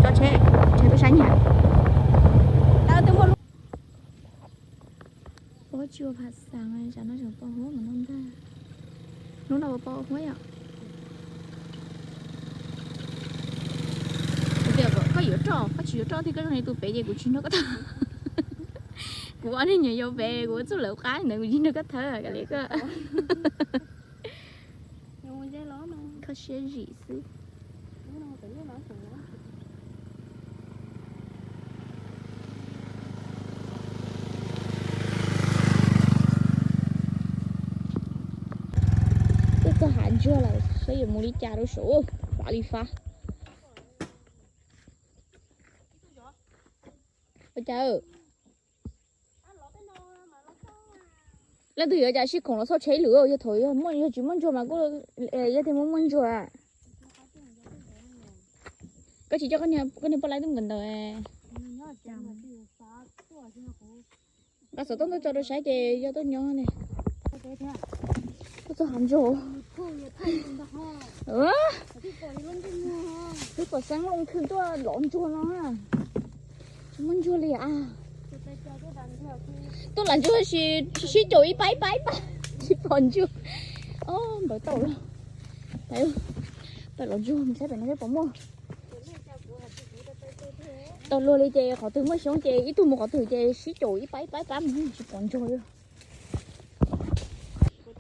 Tso tsheb, tsheb peb sab nyam. Pob tsis ua phav xeem, tsam no tseem pom huab mus no ntag. Hnub no puas pom huab yom? Tias koj yuav roj, koj tsis yuav roj thiab koj zoo li tus pem ces kuv tsis nrog koj thawj. Kuv ob niag nyuam yaus pem, kuv ua txuj lawv qab ntawd kuv tsis nrog koj thawj, kav liam koj. Koj siab zim xwb. Twb txog hav ntsuag lawm, saib yuav mus li cas rau saum, fab li fab. Ua cas? Leej twg yuav cas sib khoom los txhob tsheb lwm, yog thaum yog muaj, yog tsis muaj ntsuag mas kuj, yog tias muaj muaj ntsuag. Koj tsis coj koj niag poj laib tuaj mus kawm ntawv. Koj xov tooj tuaj tso rau saib ces yog tuaj nyob ne. Tuaj txog hav ntsuag. Twb pom xeeb loo khw tuaj lov ntsuag no. Tsis muaj ntsuag li a. Tuaj lov ntsuag si, sib caum ib pab ib pab ib pab tsis pom ntsuag. Npawv tau lawm. Pab lov ntsuag saib pem no saib puas muaj. Tau luag li ces qhov twg muaj xyoob ces ib tug mus qhov twg ces sib caum ib pab ib pab ib pab mus tsis pom ntsuag li.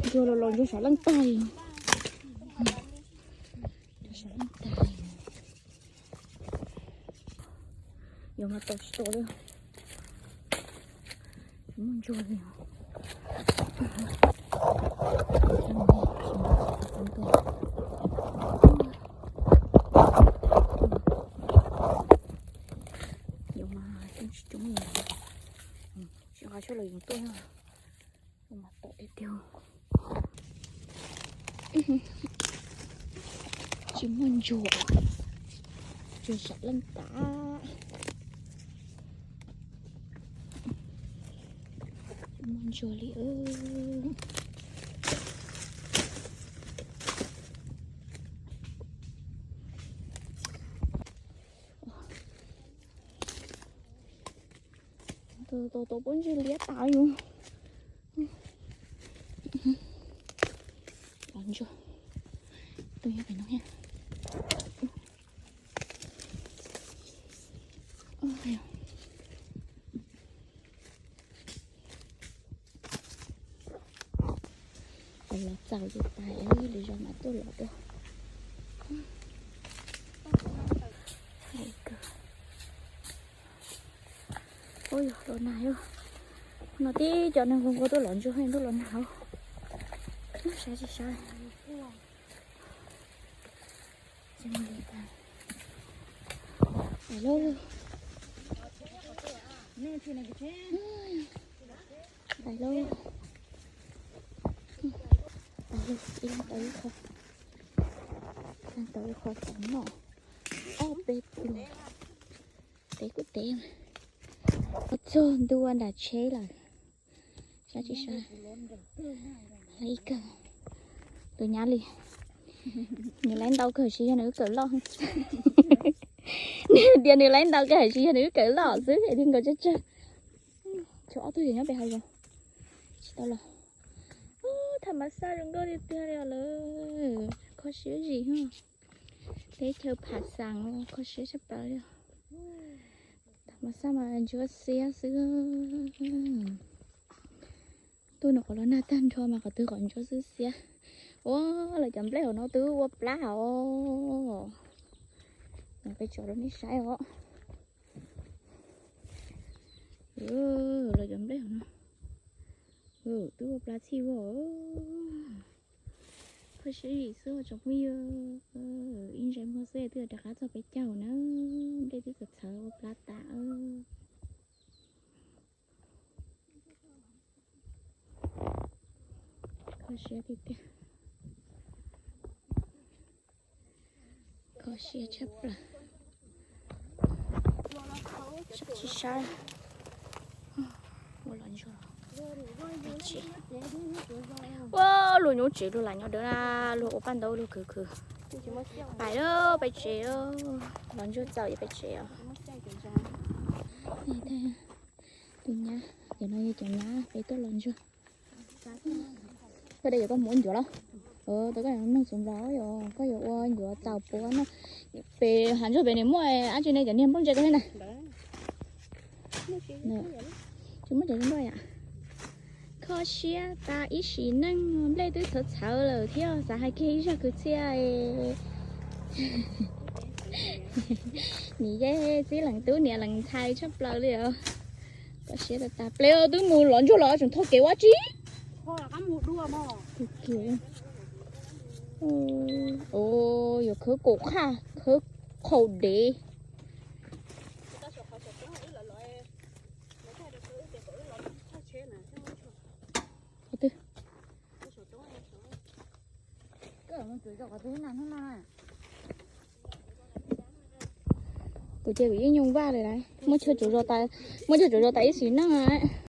Ntsuag los los ntsuag sav leej tag li. Sav leej tag li. Yuav mas tau tsis tau li. Tsis muaj ntsuag li. Yuav mas coob tsis coob li. Tsis nqa suab los yuav tuaj. Mas tau tiag tiag. Tsis muaj ntsuag, ntsuag sav leej tag. Tsis muaj ntsuag li. Tau pob ntseg liab tas yus. Los ntsuag, tus nyob pem no thiab. Los txaus ces tas, lwm zaus mam tuaj lov dua. Ua yog los nag, no tib cov neeg nquag nquag tuaj lov ntsuag tuaj los nag. Saib tsis saib. Ib leeg tau ib qho, leej tau ib qho tau noj ob peb pluag. Tev kuj tev, txog ntua nram tsheb lawm. Saib tsis saib. Ib kawg, tus nyab li, nws laib ntau kawg tsis yog nws wb kawm loj. Nws tias nws laib ntau kawg tsis yog nws wb kawm loj xwb, es nkaus tsawg tsawg. Tshuav ob tug yog nyob pem hav zoov. Tsis tau los. Tham mas xaj zoo nkauj tiag tiag li lawm, kho siab zim. Teb chaws Phav Xaas kho siab tshaj plaws li. Tham mas xaj mas ntsuab xiab xwb. Tuaj nws qhov los nag tag nrho mas qhov twg qhov ntsuab xwb xiab. Ua, lawv cov nplej hauv no twb ua plab os. Peb tso rau nej saib os. Lawv cov nplej hauv no twb ua plab txhij vog. Kho siab zim xwb tsoom phooj ywg, ib ntsais muag xwb twb rov qab txog peb caug na. Nplej twb txawv txhawv ua plab tas. Kho siab tiag tiag. Kho siab tshaj plaws. Tsis saib. Ua los ntsuag. Ua luag nyob tsev luag lam nyob dawb na, luag ua paj ntaub luag khwv khwv. Pais lawm, pais tsev lawm. Los ntsuag txaus ces pais tsev os. Tus nyab, cov no yog cov nyab peb tuaj los ntsuag. Koj de yuav koj mus ua ncuav los? Tau koj yuav mloog txuv nplog yom, koj yuav ua ncuav txaus puav no. Pem hav ntsuag pem nws muaj dab tsi ne, cov niag nplooj ntse koj thiab na. Tsis muaj cov nplej yom. Kho siab tas ib sim neej, nplej twb txhawv txhawv lawm thiab xav hais kiag ib zaj kwv txhiaj. Nim yej txib leej tub niam leej ntxhais tshaj plaws li os. Kho siab tas tas, pleb twb mus los ntsuag los tseem thauj kev ua tsi. Yuav khawb kaum qhaj khawb qhaum dev. Qhov twg? Kuv ces kuv yeej nyoo vaj lawm lauj. Muaj chaw tsuv zos tas ib sim neej na.